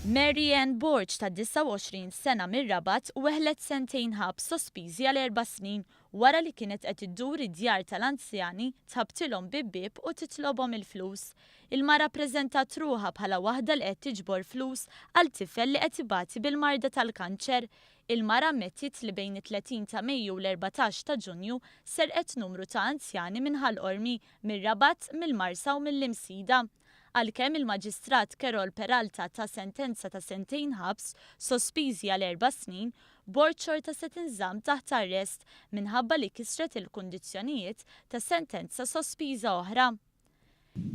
Mary Ann Borg ta' 29 sena mir-Rabat weħlet sentejn ħabs sospiżi għal erba' snin wara li kienet qed iddur id-djar tal-anzjani tħabbtilhom bieb bieb u titlobhom il-flus. Il-mara ppreżentat ruħha bħala waħda li qed tiġbor flus għal tifel li qed ibati bil-marda tal-kanċer. Il-mara ammettiet li bejn it-30 ta' Mejju u l-14 ta' Ġunju serqet numru ta' anzjani minn Ħal Qormi, mir-Rabat, mill-Marsa u mill-Imsida. Għalkemm il-Maġistrat Carol Peralta ta sentenza ta' sentejn ħabs sospiżi għal erba' snin, Borg xorta se tinżamm taħt arrest minħabba li kisret il-kundizzjonijiet ta' sentenza sospiża oħra.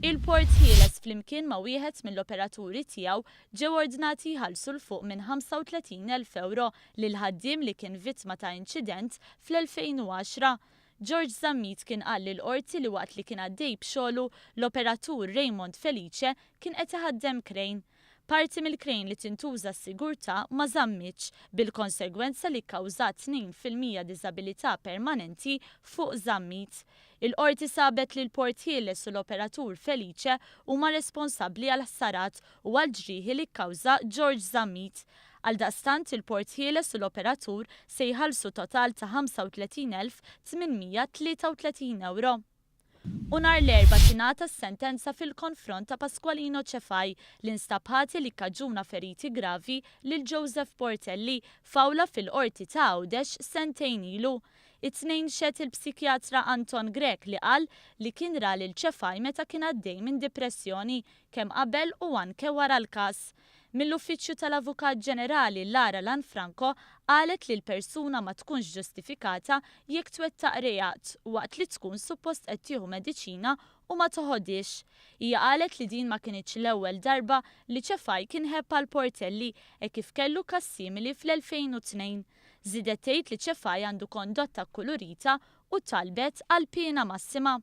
Il-Port Ħieles flimkien ma' wieħed mill-operaturi tiegħu ġew ordnati jħallsu 'l fuq minn 35,000 ewro lil ħaddiem li kien vittma ta' inċident fl-2010. George Zammit kien qal lill-Qorti li waqt li kien għaddej b'xogħlu, l-operatur Raymond Felice kien qed iħaddem crane. Parti mill-crane li tintuża għas-sigurtà ma żammitx, bil-konsegwenza li kkawżat 2% diżabilità permanenti fuq Zammit. Il-Qorti sabet li l-Port Ħieles u l-operatur Felice huma responsabbli għall-ħsarat u għall-ġrieħi li kkawża George Zammit. Għaldaqstant, il-Port Ħieles u l-operatur se jħallsu total ta' 35,833 ewro. U nhar l-Erbgħa tingħata s-sentenza fil-konfront ta' Pasqualino Cefai li nstab ħati li kkaġuna feriti gravi lil Joseph Portelli f'awla fil-Qorti ta' Għawdex sentejn ilu. It-Tnejn xehed il-psikjatra Anton Grech li qal li kien ra lil Cefai meta kien għaddej minn dipressjoni kemm qabel u anke wara l-każ. Mill-Uffiċċju tal-Avukat Ġenerali Lara Lanfranco qalet li l-persuna ma tkunx ġustifikata jekk twettaq reat waqt li tkun suppost qed tieħu mediċina u ma toħodhiex. Hija qalet li din ma kinitx l-ewwel darba li Cefai kien ħebb għal Portelli hekk kif kellu każ simili fl-2002. Żiedet tgħid li Cefai għandu kondotta kkulurita u talbet għal piena massima.